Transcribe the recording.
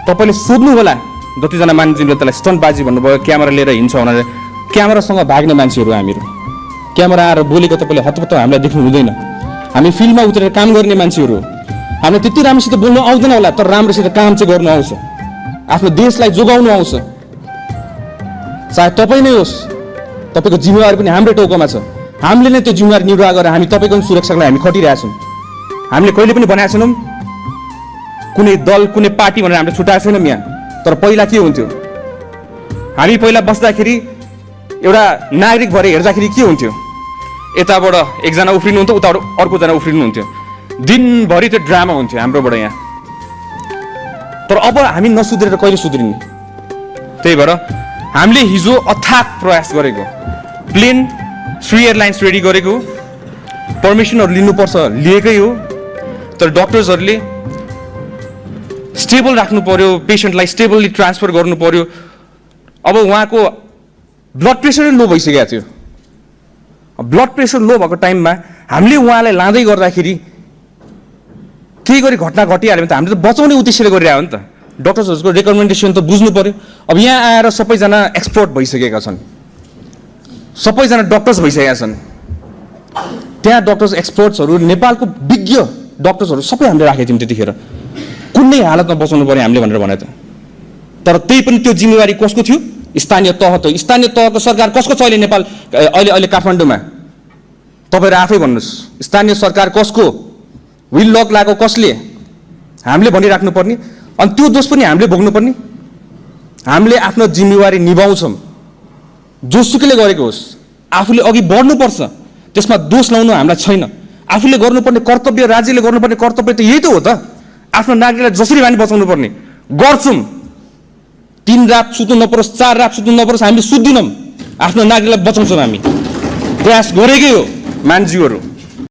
तपाईले सोध्नु होला जतिजना मान्छेले त्यसलाई स्टन्टबाजी भन्नुभयो क्यामेरा लिएर हिँड्छ भनेर क्यामेरासँग भाग्ने मान्छेहरू हामीहरू क्यामेरा आएर बोलेको तपाईँले हतपत्त हामीलाई देख्नु हुँदैन हामी फिल्डमा उत्रेर काम गर्ने मान्छेहरू हामीलाई त्यति राम्रोसित बोल्नु आउँदैन होला तर राम्रोसित काम चाहिँ गर्नु आउँछ आफ्नो देशलाई जोगाउनु आउँछ चाहे तपाईँ नै होस् तपाईँको जिम्मेवारी पनि हाम्रै टाउकोमा छ हामीले नै त्यो जिम्मेवारी निर्वाह गरेर हामी तपाईँको सुरक्षाको लागि हामी खटिरहेका छौँ हामीले कहिले पनि भनेका छैनौँ कुनै दल कुनै पार्टी भनेर हामीले छुट्याएको छैनौँ यहाँ तर पहिला के हुन्थ्यो हामी पहिला बस्दाखेरि एउटा नागरिक भएर हेर्दाखेरि के हुन्थ्यो यताबाट एकजना उफ्रिनुहुन्थ्यो उताबाट अर्कोजना उफ्रिनुहुन्थ्यो दिनभरि त्यो ड्रामा हुन्थ्यो हाम्रोबाट यहाँ तर अब हामी नसुध्रेर कहिले सुध्रिने त्यही भएर हामीले हिजो अथाक प्रयास गरेको प्लेन श्री एयरलाइन्स रेडी गरेको पर्मिसनहरू लिनुपर्छ लिएकै हो तर डक्टर्सहरूले स्टेबल राख्नु पर्यो पेसेन्टलाई स्टेबली ट्रान्सफर गर्नु पर्यो अब उहाँको ब्लड प्रेसरै लो भइसकेको थियो ब्लड प्रेसर लो भएको टाइममा हामीले उहाँलाई लाँदै गर्दाखेरि केही गरी घटना घटिहाल्यो भने त हामीले त बचाउने उद्देश्यले गरिरहेको हो नि त डक्टर्सहरूको रेकमेन्डेसन त बुझ्नु पर्यो अब यहाँ आएर सबैजना एक्सपर्ट भइसकेका छन् सबैजना डक्टर्स भइसकेका छन् त्यहाँ डक्टर्स एक्सपर्ट्सहरू नेपालको विज्ञ डक्टर्सहरू सबै हामीले राखेको थियौँ त्यतिखेर कुनै हालतमा बचाउनु पर्यो हामीले भनेर भने त तर त्यही पनि त्यो जिम्मेवारी कसको थियो स्थानीय तह त स्थानीय तहको सरकार कसको छ अहिले नेपाल अहिले काठमाडौँमा तपाईँहरू आफै भन्नुहोस् स्थानीय सरकार कसको विल लक लागेको कसले हामीले भनिराख्नु पर्ने अनि त्यो दोष पनि हामीले भोग्नुपर्ने हामीले आफ्नो जिम्मेवारी निभाउँछौँ जोसुकैले गरेको होस् आफूले अघि बढ्नुपर्छ त्यसमा दोष लाउनु हामीलाई छैन आफूले गर्नुपर्ने कर्तव्य राज्यले गर्नुपर्ने कर्तव्य त यही त हो त आफ्नो नागरिकलाई जसरी भए पनि बचाउनु पर्ने गर्छौँ 3 रात सुत्नु नपरोस् 4 रात सुत्नु नपरोस् हामीले सुत्दिनौँ आफ्नो नागरिकलाई बचाउँछौँ हामी प्रयास गरेकै हो मान्छेहरू